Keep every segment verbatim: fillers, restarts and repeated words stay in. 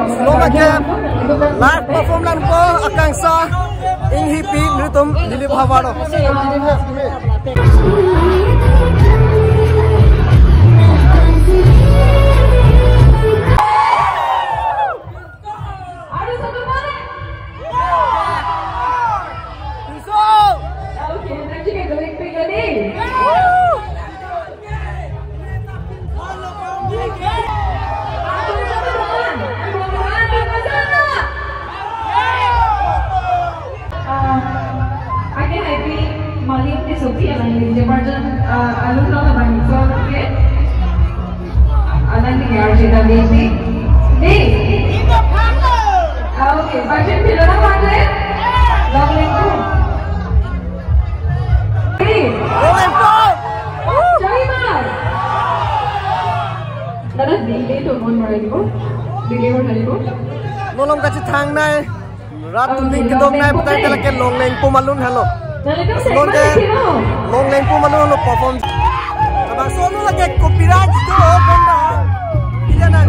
Slow ma ke live perform nangpo Akangsha Enghipi nelitum Dilip Havar lo. Aru satu kali. Oke, nanti kita balik lagi. Ah, again, I feel Maling is okay, and I mean, Jefferson, ah, alumni of the Bank, so, okay? Alang di R J W C. Di. Ah, okay. Passion pilo na mate? Long Lengpum. Di. Long Lengpum. Chai ma. Dada, Delhi to mon mara dibo. Delhi mon mara dibo. Nolong kachethang nai. Rat tuning kedong nai putai tela ke Long Lengpum alun helo. Long ke Long Lengpum alun lo perform. Abang solo lagi copyright itu lo benda. Iya na.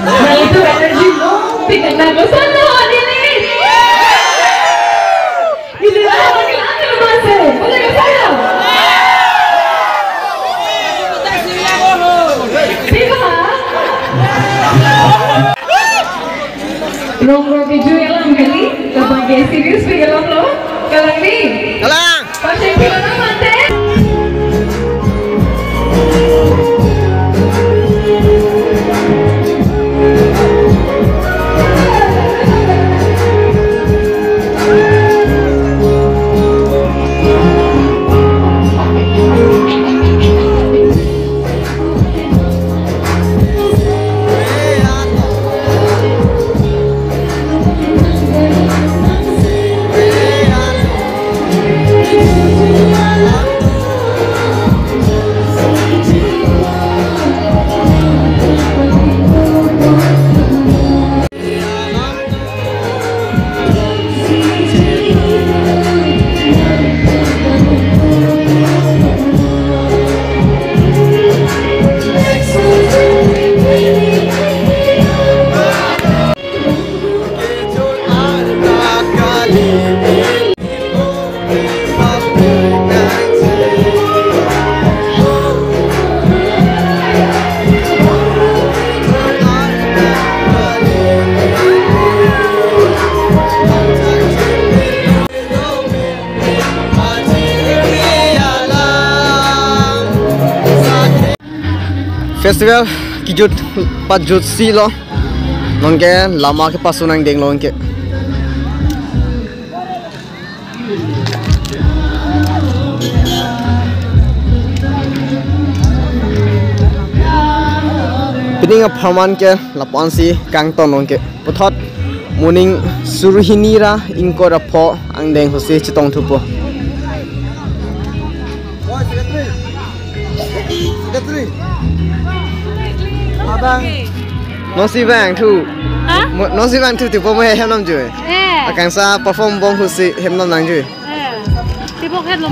Nah, itu energi mau pindah ke sana, hadirin. Ini lah, ini lah, ini lah, saya. Boleh ke saya? Siapa? Rong rong keju alam kali, sebagai serius di alam lo. Kalang di. Kalang. Pasien pilo na mate. Festival kejut pajut si lo. Non ke lama kepasu nangdeng lo ke. Ning apharman ke lapu-ansi kangton nong ke. Puthot moning suri hini ra ingkoi ra pho angdeng husi chetong thupo. Boy, secretary. Secretary. Abang. Nonsi bang thu. Ha? Mo-, nonsi bang thu tipo mo hem namjui. Eh. Akangsa perform bom husi hem nam nangjui. Eh. Tipo khet lo.